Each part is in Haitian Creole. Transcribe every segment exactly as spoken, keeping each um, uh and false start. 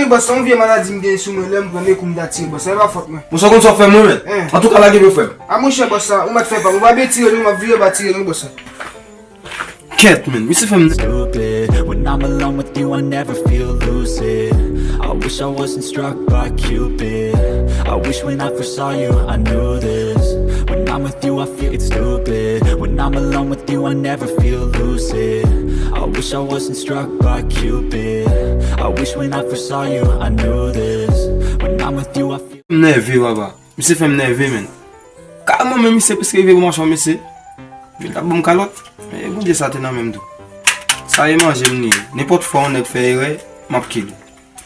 Bòs, se yon vye maladi m gen sou mwen, lè m pran men kou m ta tire bòs, sa e pa fòt mwen. Bon, sa w konn sa w fè mwen menm. Hein. Antouka, lage men, frè m. A monchè, bòs, sa, ou mèt fè pa m, ou pa bezwen tire non, m ap vire pa tire non, bòs. Kèt, men, misye fè m. Stupid. When I'm alone with you, I never feel lucid. I wish I wasn't struck by Cupid. I wish when I first saw you, I knew this. When I'm with you, I feel it's stupid. When I'm alone with you, I never feel lucid. I wish I wasn't struck by Cupid. I wish when I first saw you, I knew this. When I'm with you, I feel. M nève, papa. Misye fè m nève, men. Kareman, men misye prèske rive pou mache, mesye. Vil t ap ban m kalòt. Men Bondye sa te nan men m tou. Sa e manje m li ye. Nenpòt fwa yon nèg fè erè, m ap kile.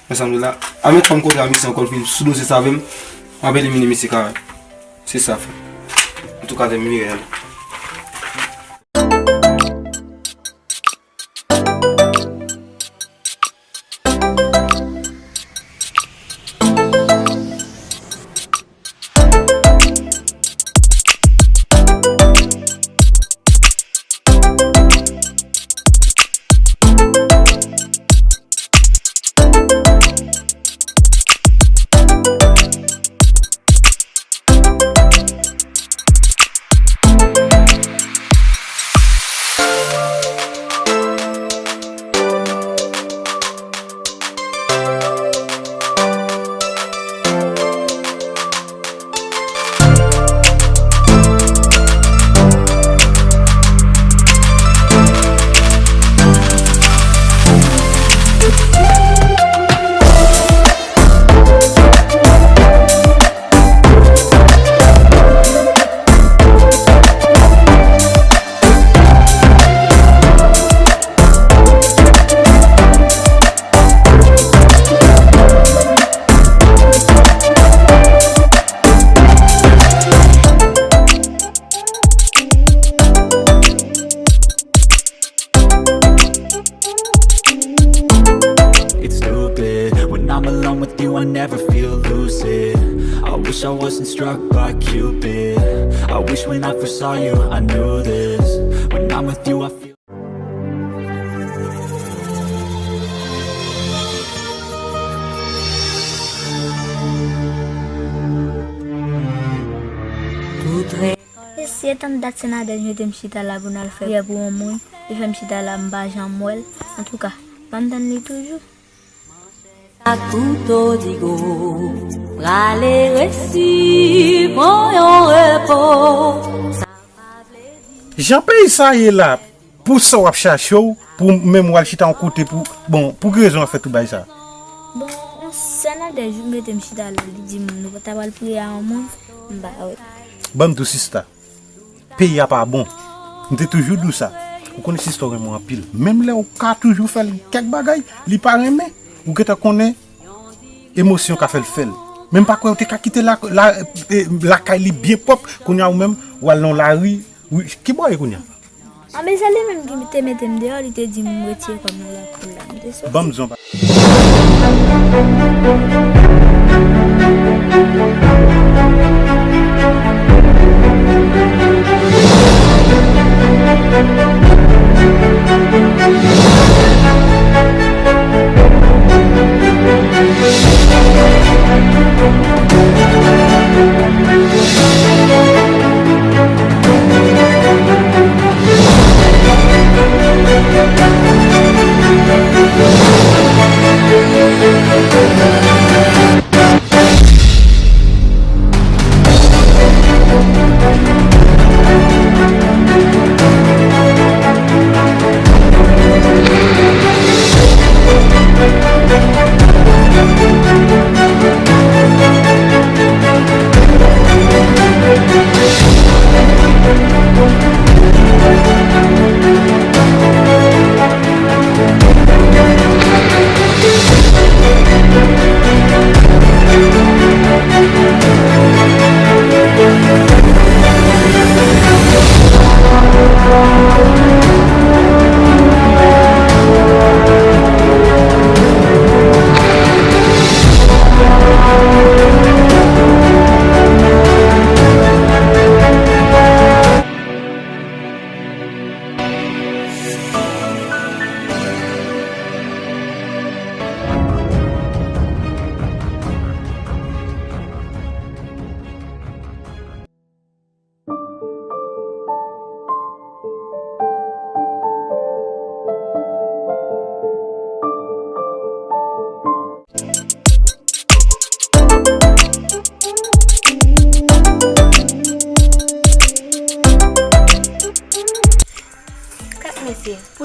Men sa m di la, a mèt fò m kontre a misye ankò, l vin sou dosye sa avè m, m ap elimine misye kare. Se sa, frè. Antouka, se m vire ale. It's stupid. When I'm alone with you, I never feel lucid. I wish I wasn't struck by Cupid. I wish when I first saw you, I knew this. When I'm with you, I feel. Mesye, tann dat se Nadège mete m chita la pou n al fè priyè pou yon moun, li fè m chita la, m pa janm wè l. Antouka, ban m tann li toujou. Sa kouto digo, prale resi, pran yon repo. Jan peyi sa ye la, pou sa w ap chache w, pou menm w al chita yon kote pou, bon, pou ki rezon w ap fè tout bagay sa? Bon, yon sè Nadège mete m chita la, li di m nou ta pral priye a yon moun, m pa wè. Ban m di w sista, peyi a pa bon. M te toujou di w sa. Ou konnen sista w renmen w anpil. Menm lè w ka toujou fè l kèk bagay, li pa renmen. Ou gentan konnen emosyon ka fè l fè l. Men m pa kwè w te ka kite la, la, e, lakay li byen pwòp. Kounye a ou menm, w al nan lari. Wi, ki bò w ye kounye a? Anben, se li menm ki te mete m deyò, li te di m retire kò m nan lakou la. M te soti. Ban m di w yon bagay.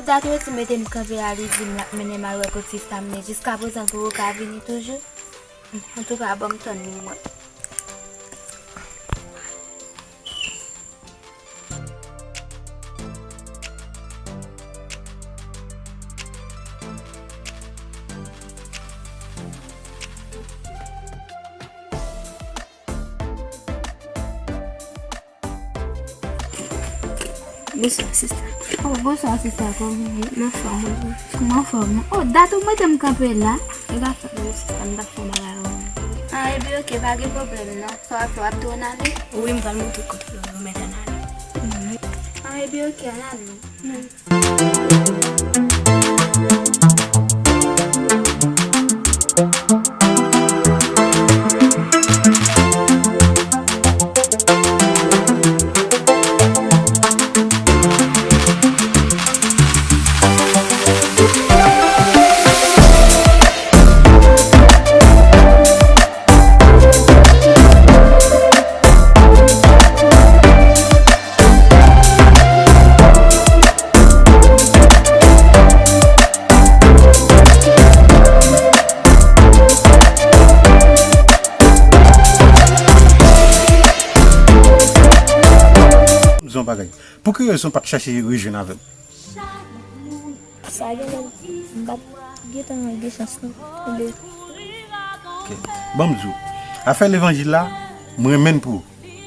Sa tou resi mete m kanpe la, li di m l ap mennen m al wè kot sista m, men jiskaprezan l poko ka vini toujou. Antouka, ban m tann li, mwen. Bonswa, sista. Oh, bonswa, sista. Kòman w ye? M anfòm, wi. Kòman w anfòm? Oh, dat ou mete m kanpe la. E pa fòt mwen, sista, m t ap fè yon bagay avè w. Ah, ebyen, oke, pa gen pwoblèm, non. Sa w ap fè, w ap tounen ale? Wi, m pral montre w kote yo mete n ale. Mhm. Ah, ebyen, oke, ann ale. M di yon bagay. Pou ki rezon w pa t chèche rejwenn avè m? Sa genlè m pa t gentan gen chans non. Oubyen Ok. Ban m di w. Afè levanjil la, m renmen l pou ou.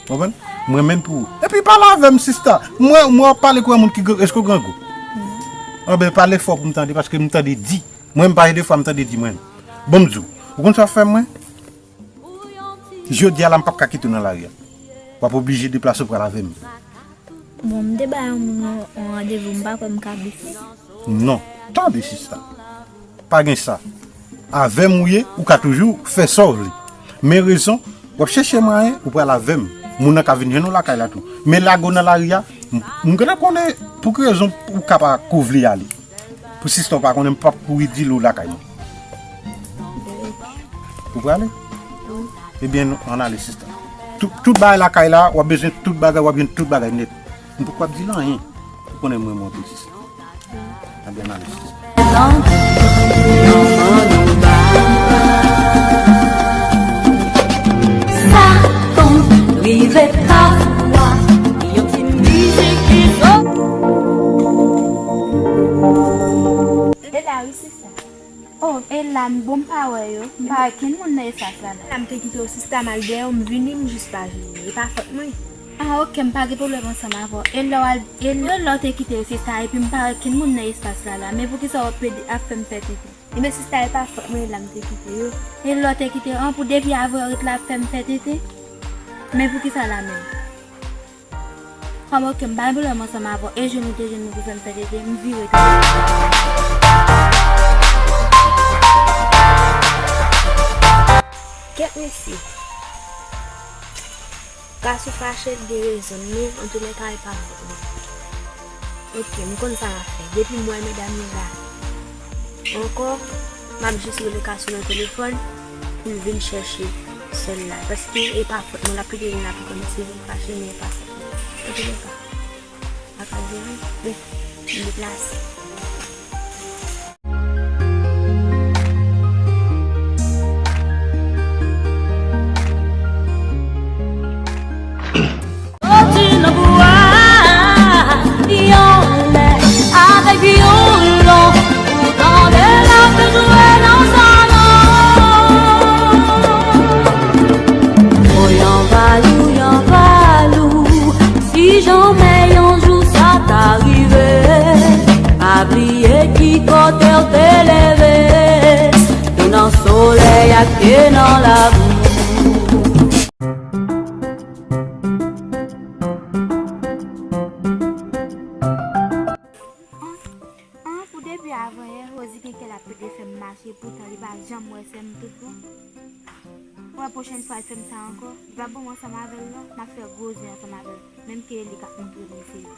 Konprann? M renmen l pou ou. Epi pale avè m, sista. Mwen, mwen w ap pale kou yon moun ki gran, èske w grangou? Anben, pale fò pou m tande, paske m tande di. Mwen, m pa gen de fwa m tande di mwen. Ban m di w. Ou konn sa w ap fè mwen? Jodi a la, m p ap ka kite w nan lari a. W ap oblije deplase w pral avè m. Bon, m te bay yon moun yon, yon randevou, m pa kwè m ka bifle. Non. Tande, sista. Pa gen sa. Avè m ou ye, ou ka toujou fè sa w vle. Men rezon, w ap chèche mwayen, ou pral avè m. Moun nan ka vin jwenn ou lakay la tou. Men lage w nan lari a, m, m gentan konnen pou ki rezon ou ka pa kou vle ale. Pou sista w pa konnen m p ap kouri di l ou lakay mwen. Ou prale? Ebyen, nou, ann ale, sista. Tout, tout bagay lakay la, w ap bezwen tout bagay, w ap jwenn tout bagay nèt. M poko ap di l anyen. Ou konnen mwen, mwen, sista. Ebyen, ann ale, sista. Sa konn rive pafwa, yon ti mizik ki sot. E la wi, sista. Oh, e la, m bon, m pa wè yo. M pa wè kenn moun nan espas la, non. La, m te kite yo, sista, m al dèyè w, m vini, m jis pa jwenn yo. E pa fòt mwen. Ah, oke, m pa gen pwoblèm ansanm avè w. E lè w al, e lè w te kite yo, sista, epi m pa wè kenn moun nan espas la, la. Men poukisa w ap pede, ap fè m fè tenten? Ebyen, sista, e pa fòt mwen, e la m te kite yo. E lè w te kite yo, an, pou depi avè w ret la ap fè m fè tenten? Men poukisa la menm? Kòm oke, m pa gen pwoblèm ansanm avè w. E jwenn ou te jwenn mwen pou fè m fè tenten, m vire tou. Kèt mesye. Gason fache, l gen rezon l, men antoulèka, e pa fòt mwen. Oke, m konn sa m ap fè. Depi m wè medam yo la ankò, m ap jis rele Gason nan telefòn pou l vin chèche sè l la. Paske e pa fòt mwen, l ap kite vin la pou kòmanse vin fache, men e pa fòt mwen. Antoulèka, pa ka jere, men m deplase. Soti nan bwa, yon lè avèk vyolon, pou tande lapè jwe nan salon. Oyanvalou, yanvalou, si janmè yon jou sa ta rive, pa bliye ki kote w te leve, tou nan solèy ak pye nan labou. An, pou depi avanyè, Rosie gen kè l ap plede fè m mache, poutan li pa janm wè sè m tout bon. Wè, pwochèn fwa l fè m sa ankò, li p ap ban m ansanm avè l non, m ap fè gwo zen ansanm avè l, menm ke li k ap montre m li se li.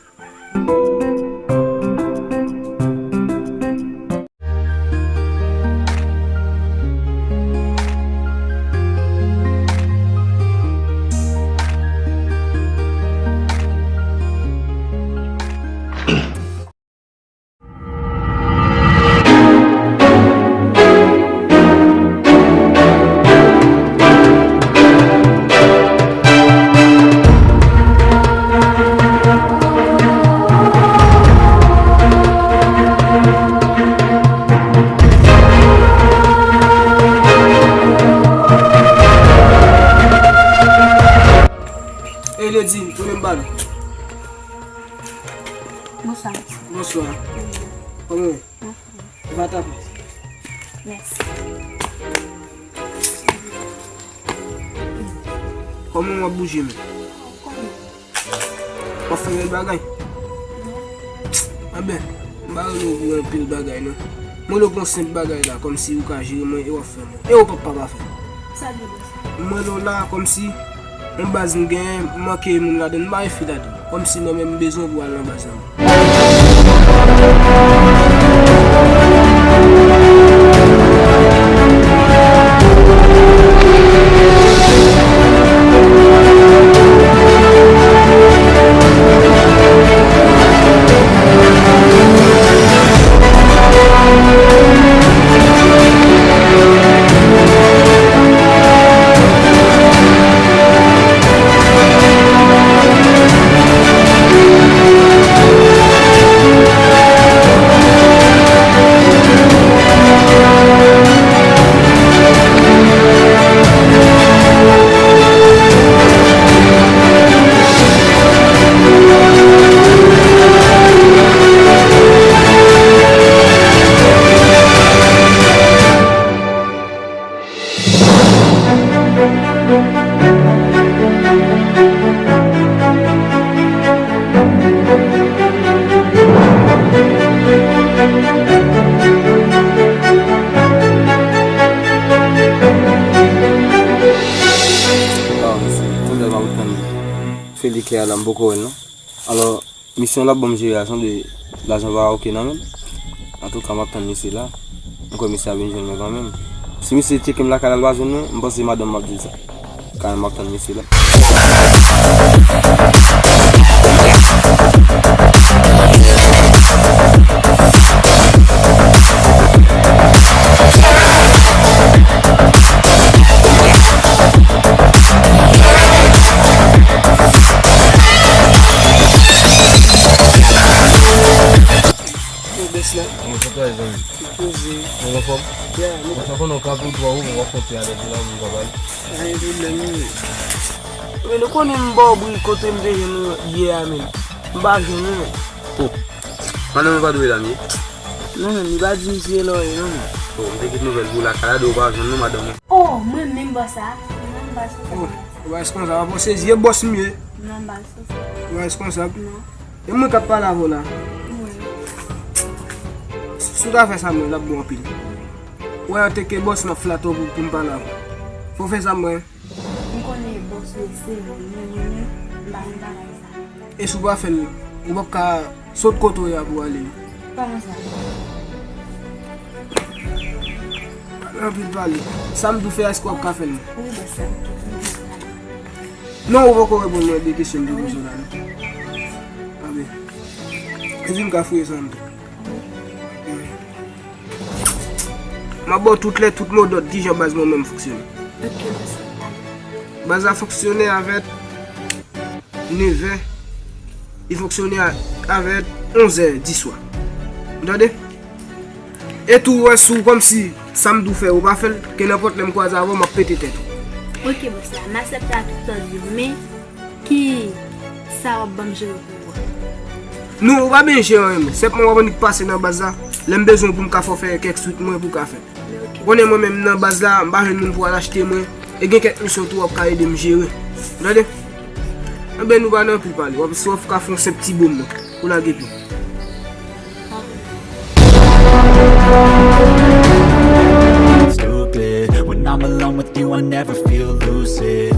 Yo di, tounen m ba nou. Bonswa. Bonswa. Kòman w ye? Va tape. Mèsi. Kòman w ap bouje men? W ap fè bèl bagay? Anben, m pa rele w pou anpil bagay non. Mwen rele w pou yon senp bagay la, kòmsi ou ka jere mwen e w ap fè mwen. E w p ap pa fè. Sa vle di sa? Mwen rele w la kòmsi yon baz m genyen, m manke moun ladann, m pa gen fi ladann. Kòmsi mwen menm m bezwen w pou al nan baz la. Ah, mesye, kounye a m ap tann Felike a la, m poko wè l non. Alò, misyon l ap ban m jere a, sanble lajan pa oke nan men l. Antouka, m ap tann misye la. M kwè misye ap vin jwenn mwen kanmenm. Si misye tcheke m lakay la, l pa jwenn mwen, m panse madanm m ap di l sa. Kanmenm, m ap tann misye la. Yo, bès la. Kòman sa t ye, zanmi? Ou poze? Ou anfòm? Ya, nou. Ou sa konnen w ka tou twa ou, w ap fè pè a lè de la, ou ka pale. Pa gen pwoblèm, wi. Men nou konnen m ba w bri kote m te jwenn ou yè a, men m pa jwenn ou, men. Oh. Madanm ou pa dwe la, m ye? Non, men li pa di m si se la w ye, non, men. Oh, m te kite nouvèl pou ou lakay la, de ou pa jwenn non, madanm ou. Oh, mwen menm bòs sa. Non, m pa sou sa. Oh, ou pa responsab, ou se zye bòs m ye. Non, m pa sou sa. Ou pa responsab. Non. E mwen k ap pale avè w la. Wi. Si w ta fè sa mwen, l ap bon anpil. Wè, an tanke bòs, m ap flate w pou, pou m pale avè w. Fò w fè sa mwen. M konnen bòs ou se mwen, men mwen menm, m pa nan bagay sa. E si w pa fè l, ou p ap ka sot kote w ye a pou w ale. Kòman sa? Anpil pale. Sa m di w fè a, èske w ap ka fè l? Wi, bòs la. Non, ou poko reponn mwen de kesyon m te poze w la, non. Anben. E di m ka fouye sa m tou. M ap ba w tout lè, tout mo dòd, kijan baz mwen menm fonksyone. Ok, bòs la. Baz la fonksyone avèk nevè, li fonksyone a, avèk onzè di swa. Ou tande? E tou, wè, si w kòmsi sa m di w fè, ou pa fè l, ke nenpòt lè m kwaze avè w, m ap pete tèt ou. Ok, bòs la, m aksepte a tout òd yo, men ki sa w ap ban m jere pou ou a? Non, ou pa byen jere anyen, men senpman w ap annik pase nan baz la, lè m bezwen w pou m ka fè w fè kèk swit mwen pou w ka fè. Konnen mwen menm nan baz la, m pa jwenn moun pou al achte mwen. E gen kèk misyon tou w ap ka ede m jere. Ou tande? Anben, nou pa nan anpil pale. W ap, si w ap ka fè yon senp ti bom nan, pou lage pye. Stupid. When I'm alone with you, I never feel lucid.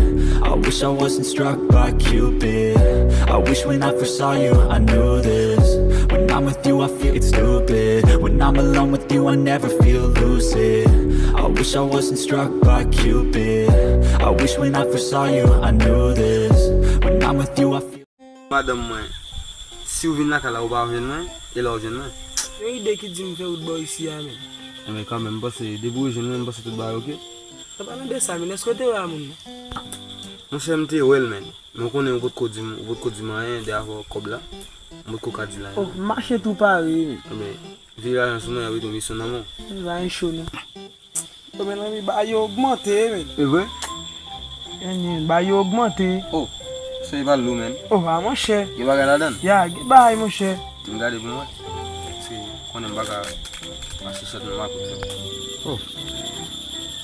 I wish I wasn't struck by Cupid. I wish when I first saw you, I knew this. When I'm with you, I feel it's stupid. When I'm alone with you, I never feel lucid. I wish I wasn't struck by Cupid. I wish when I first saw you, I knew this. When I'm with you, I feel Madanm mwen, si w vin lakay la, ou pa jwenn mwen, e la w jwenn mwen. Yon ide ki di m fè wout bò isi a menm. Enben, kanmenm, m panse, depi w jwenn mwen, m panse tout bagay oke. Sa pa nan de sa, men èske w te wè a moun nan? Monchè, m te wè l, men. Men w konnen, ou potko di m, ou potko di m anyen de afè kòb la. M potko ka di l anyen. Oh, m mache tou pare, men. Enben, vire lajan sou mwen, y ap rete yon misyon nan men w. M pa gen cho, non. Yo, men, men, ba yo ogmante, men. E vre? Enyen, ba yo ogmante. Oh. Se pa lou, men. Oh, ah, monchè. Gen bagay ladan l? Ya, gen bagay, monchè. M gade pou mwen. Se konnen m pa ka mache sòt nan makout yo. Oh.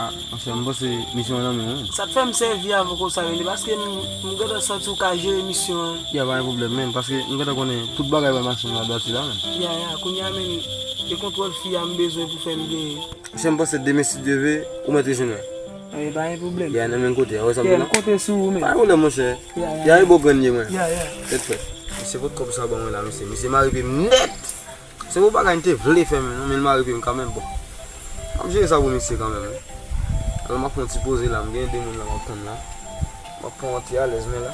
Ah, monchè, m panse misyon an nan men w, men. Sa k fè m sèvi avè w konsa, men, paske m, m gentan santi w ka jere misyon an. Ya, pa gen pwoblèm, men, paske m gentan konnen tout bagay pa mache nan dwati la, men. Ya, ya, kounye a, men, e kontwòl fi a m bezwen pou fè m genyen. Monchè, m panse demen, si Dye vle, ou mèt rejwenn mwen. E pa gen pwoblèm. Ya, nan menm kote, ou wè sa m Ya, di m la? Konte sou ou, men. Pa gen pwoblèm, monchè. Ya, ya, Ya, e bon grenn ye mwen. Ya, ya. Tèt frèt. Misye pot kòb sa ban mwen la, misye. Misye mare pye m nèt. Se pou bagay m te vle fè, men non, men l mare pye m kanmenm, bon. M ap jere sa pou misye kanmenm, wi. Alò, m ap pran ti poze la, m gen de moun la m ap tann la. M ap pran yon ti alèz, men la.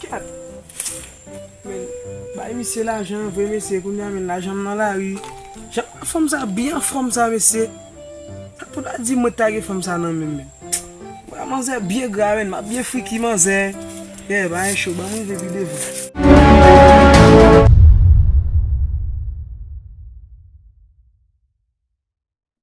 Kèt. Men, bay misye lajan, vre mesye, kounye a, men, lajan m nan lari. Jan fanm sa byen anfòm sa, mesye. Sa pou ta di mwen ta gen fanm sa nan men m, men. Mwen, manzè byen gra, men, m ap byen friki manzè. Yeah, bagay cho, ban m rive pi devan.